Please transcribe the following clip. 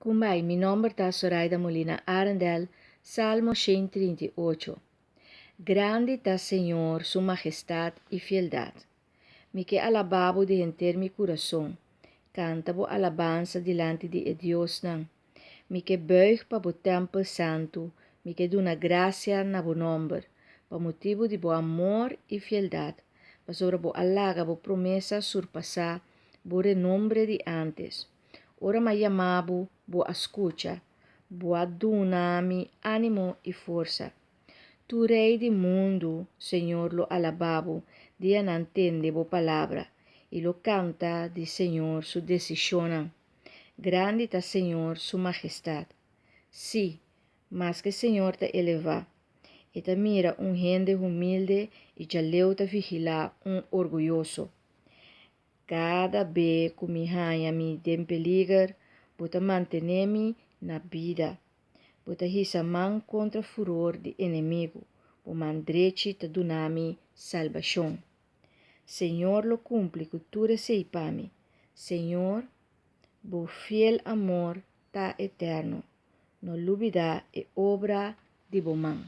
Kumbai, mi nomber ta Soraida Molina Arendel, Salmo 138. Grandi ta Señor su mahestat i fieldat. Mi ke alabá bo di henter mi kurason, kanta bo alabansa dilanti di e diosnan. Mi ke bùig pa bo tèmpel santu, mi ke duna grasia na bo nòmber, pa motibu di bo amor i fieldat, pasobra bo a laga bo promesa surpasá bo renombre di ántes. Ora m'a yama bo, bo a skucha, bo a duna mi ánimo i forsa. Tur rei di mundu, Señor lo alabá bo dia nan tende bo palabra, i lo kanta di Señor su desishonnan. Grandi ta Señor su mahestat. Sí, maske Señor ta elevá, E ta mira un hende humilde i djaleu ta vigilá un orguyoso. Kada be ku mi haña mi den peliger, bo ta mantené mi na bida. Bo ta hisa man kontra furor di enemigu, bo man drechi ta duna mi salbashon. Señor lo kumpli ku tur esei pa mi. Señor, bo fiel amor ta eterno. No lubidá e obra di bo man.